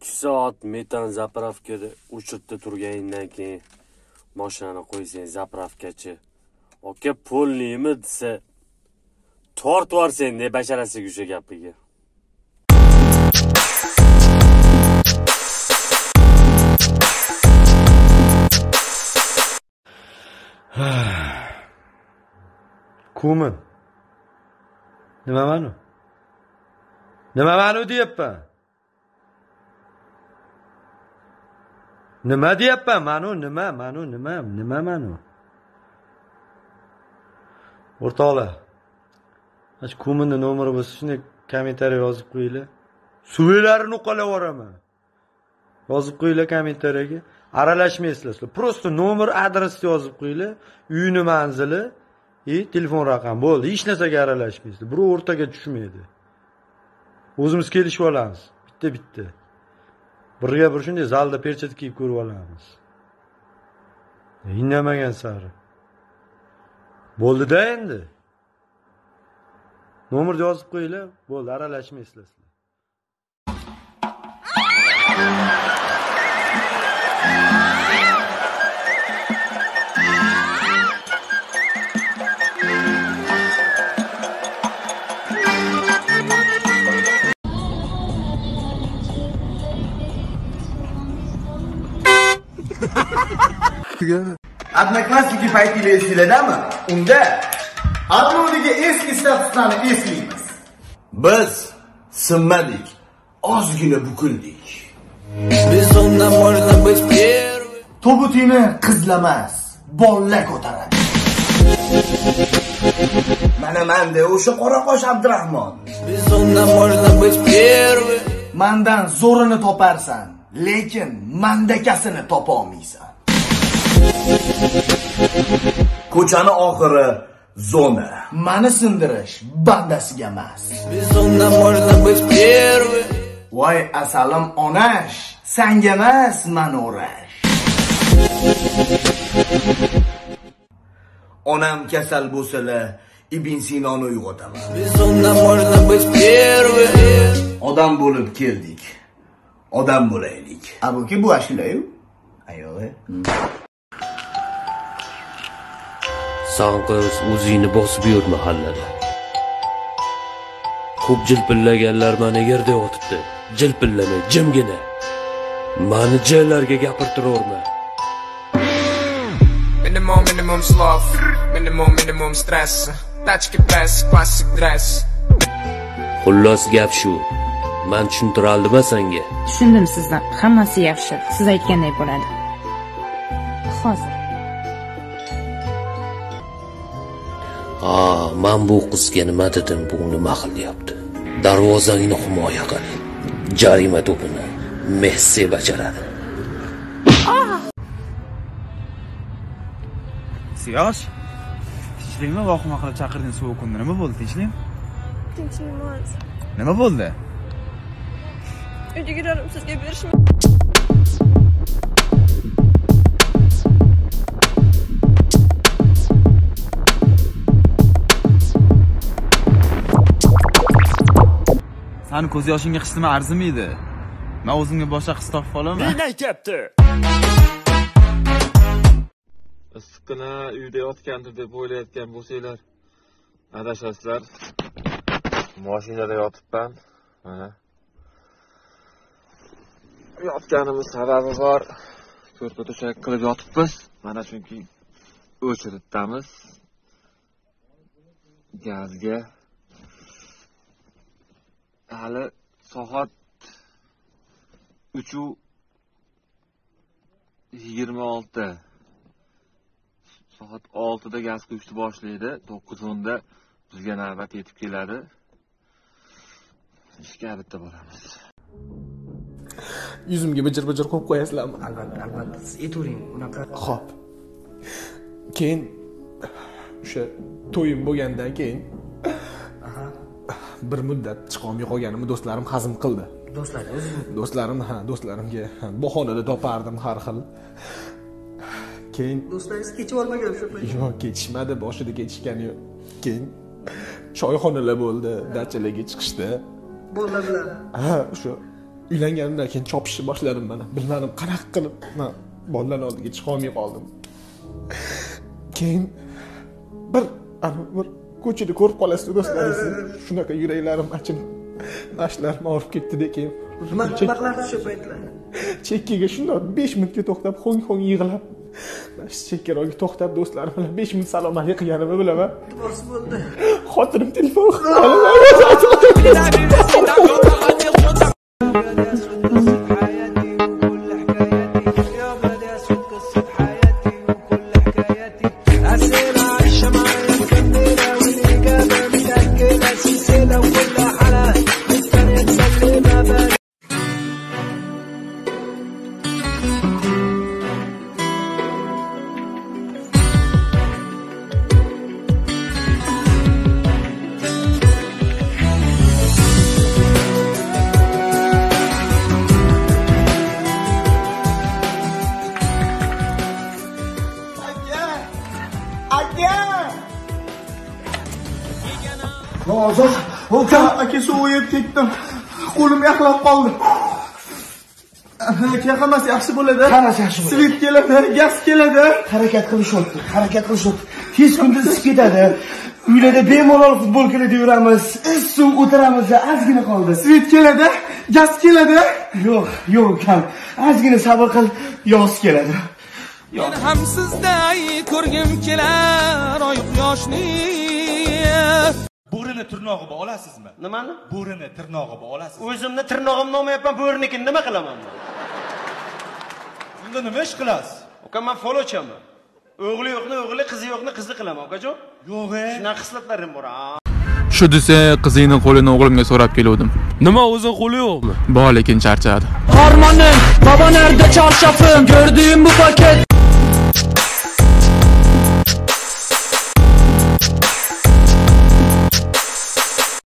2 soat metan zapravkada o'chirtda turganingdan keyin mashinani qo'ysang zapravkachi aka polniymi desa tortib yuborsang deb basharasiga o'sha gapiga. Kumin. Nima ma'no? Nima ma'no deyapman? Nima deyapman? Ma'no nima? Ma'no nima? Nima ma'no? O'rtoqlar, mana shu Kuminni nomeri bo'lsa shunday kommentariy yozib qo'yinglar. Suvlarini uqalab yuboraman. Yozib qo'yinglar kommentariyaga. Aralashmaysizlar. Просто nomer, adresni yozib qo'yinglar, uyini manzili, telefon raqami bo'ldi. Hech narsaga aralashmaysizlar. Birov o'rtaga tushmaydi. O'zimiz kelishib olamiz. Bitta-bitta. Birga bir shunday zalda perchatka kiyib ko'rib olamiz. Indamagan sari. Bo'ldi-da endi. Nomerni yozib qo'yinglar, bo'ldi, aralashmaysizlar. Odnoklassniki paytida esinglardami? Unda Uploadiga eski statuslarni eslaymiz. Biz sinmadik, ozgina bukildik. Безумно можно быть первым. Tobutingni qizlamas, bolla ko'taradi. Mana menda o'sha Qoraqosh Abdurahmon. Безумно можно быть первым. Mandan zo'rini toparsan, lekin mandakasini topa olmaysan. Ko'chani oxiri zona. Mani sindirish bandasiga emas. Безумно можно быть первым. Voy asalim onash, sanga emas mani o'rash. Onam kasal bo'lsalar, Ibn Sinoni uyg'otaman. Безумно можно быть первым. Odam bo'lib keldik. Odam bo'laylik. Abuki bu ashula-yu. Ayol. San qiz o'zingni bosib yur mahallada. Ko'p jilpillaganlar meni yerda yotibdi. Jilpillama jimgina. Mani jillarga gapirtiraverma. Minimum, minimum слов, minimum, minimum stress. Тачки press, classic dress. Xullas gap shu. Men tushuntira oldimmi senga? Tushundim sizni. Hammasi yaxshi. Siz aytganday bo'ladi. Hozir. Men bu qizga nima dedim, bu nima qilyapti? Darvozangni himoya qil. Jarima to'pini Messi bajaradi. Siyosh, tinchlikmi? Vahima qilib chaqirding sovuq kunda. Nima bo'ldi, tinchlikmi? Tinchlik emas. Nima bo'ldi? Uyga kirarim sizga berishim. Sani ko'z yoshingga hech nima arzimaydi. Men o'zimga boshqa qiz topib olaman. Men aytyapti. Issiqqina uyda yotgandir deb o'ylayotgan bo'lsanglar, adashasizlar. Mashinada yotibman. Mana. Yotganimiz sababi bor. Ko'rpa to'shak qilib yotibmiz. Mana chunki o'chiritdamiz. Gazga hali soat 3:26. Soat 6da gaz quyishni boshlaydi. 9:10da bizga navbat yetib keladi. Ishga bitta boramiz. Yuzimga bijir-bijir qo'yib qo'yasizlarmi? Albatta, albatta. Siz aytavering, unaqa. Xo'p. Keyin o'sha to'yim bo'lgandan keyin bir muddat chiqolmay qolganimni do'stlarim hazm qildi. Do'stlaringiz? Do'stlarim, ha, do'stlarimga bahonalar topardim har xil. Keyin do'stlaringiz kechib olmagan o'sha payt? Yo'q, kechishmadi, boshida kechishgani yo'q. Keyin choyxonalar bo'ldi, dachalarga chiqishdi. Bolalar bilan. Ha, o'sha Uylanganimdan keyin chopishni boshladim mana. Bilmadim qanaqa qilib men bolalar oldiga chiqa olmay qoldim. Keyin bir ko'chada ko'rib qolasiz do'stlaringizni. Shunaqa yuraklarim achinib, nashlarim og'rib ketdi-da keyin. Nima qilarsiz o'sha paytlar? Chekkaga shundoq 5 minutga to'xtab, ho'ng-ho'ng yig'lab, mana shu chekkaroqga to'xtab do'stlarim bilan 5 minut salom alik qilganimni bilaman. E'tiborsiz bo'ldi. Xotinim telefon qildi. Ozod, aka, aka sovib ketdim. Qo'lim yaxlab qoldi. Aka, hammasi yaxshi bo'ladi. Hammasi yaxshi bo'ladi. Svet keladi, gaz keladi. Harakat qilishyapti, harakat qilishyapti. Tez kunda isib ketadi. Uylarda bemalol futbolkalarda yuramiz, issiq o'tiramiz, ozgina qoldi. Svet keladi, gaz keladi. Yo'q, yo'q ukam. Ozgina sabr qil, yoz keladi. Men ham sizday ko'rgim kelar oy quyoshni. Bo'rini tirnog'i bor olasizmi? Nimani? Bo'rini tirnog'i bor olasizmi? O'zimni tirnog'imni olmayapman, bo'rinikini nima qilaman men? Unda nima ish qilasiz? Uka, men folochaman. O'g'li yo'qni o'g'li, qizi yo'qni qizi qilaman, ukajon. Yo'q, Shunaqa xislatlarim bor. Shu desa qizingni qo'lini o'g'limga so'rab keluvdim. Nima, o'zi qo'li yo'qmi? Bor, lekin charchadi. Harmanım, baba nerede çarşafım? Gördüğüm bu paket.